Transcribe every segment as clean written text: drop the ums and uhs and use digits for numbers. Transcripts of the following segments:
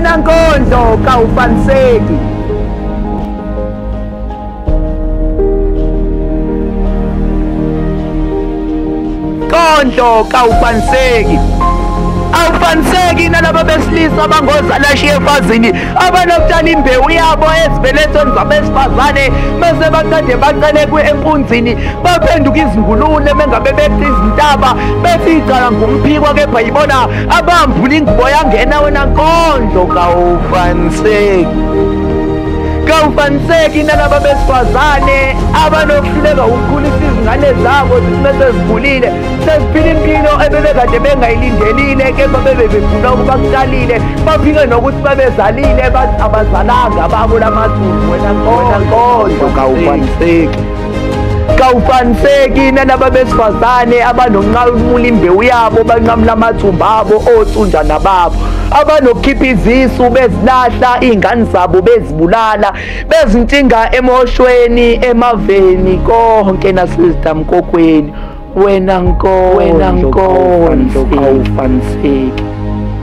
Wena nkondlo kawufaniseki. Nkondlo kawufaniseki. Awufaniseki nalaba besilisa abangozala efazini abanokutshala imbewu yabo ezibelethweni zabesifazane bese baqede bacele empunzini baphenduka izingulule mengabe bethi izintaba bethi icala ngumphikwa kepha yibona abambula ingubo yangena. Wena nkondlo kawufaniseki. Kawufaniseki nalaba besifazane abanokuhluleka ukukhulisa izingane zabo zithi sezikhulile seziphila impilo ebebekade bengayilindelile kepha bebe befuna ukuba kutshalile baphike nokuthi babezalile bathi abazalanga babo lamathumbu. Wena nkondlo kawufaniseki. Kawufaniseki nalaba besifazane abanonqamula imbewu yabo banqamula amathumba abo othunjana babo abanokukhipha izisu bezilahla iy'ngane zabo bezibulala bezintshinga emoshweni emaveni konke nasezidamkokweni. Wena nkondlo kawufaniseki.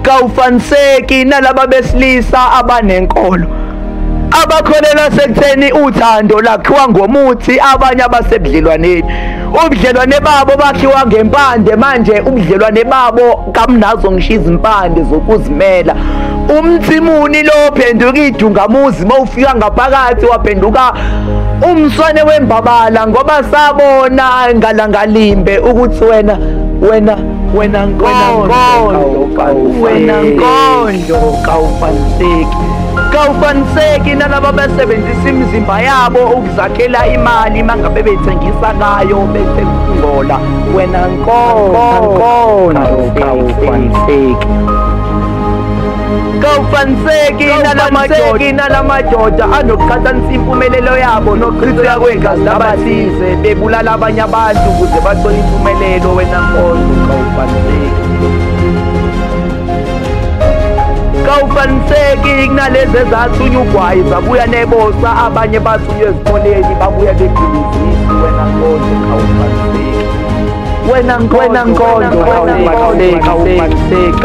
Kawufaniseki nalaba besilisa abanenkolo abakholelwa sekutheni uthando lakhiwa ngomuthi abanye abasebudlelwaneni. Ubudlelwane babo bakhiwa ngempande, manje ubudlelwane babo kamnazo ngisho izimpande zokuzimela. Umthimuni lo phenduka idungamuzi mawufika ngaphakathi waphenduka umswane wembabala ngoba sabona ngalangalimbe ukuthi wena wena wena nkondlo wena nkondlo kawufaniseki. Kawufaniseki nalaba basebenzisa imizimba yabo ukuzakhela imali mangabe bethengisa ngayo bese kungcola. Wena nkondlo kawufaniseki. Kawufaniseki nalamadoda anokuqhathanisa impumelelo yabo nokuchitheka kwegazi labathize bebulala abanye abantu ukuze bathole impumelelo. Wena nkondlo kawufaniseki. Kawufaniseki kunalezi ezathunywa ugwayi zabuya nebosa abanye bathunywa ezikoleni babuya begulizisi. Wena nkondlo kawufaniseki. Wena nkondlo kawufaniseki.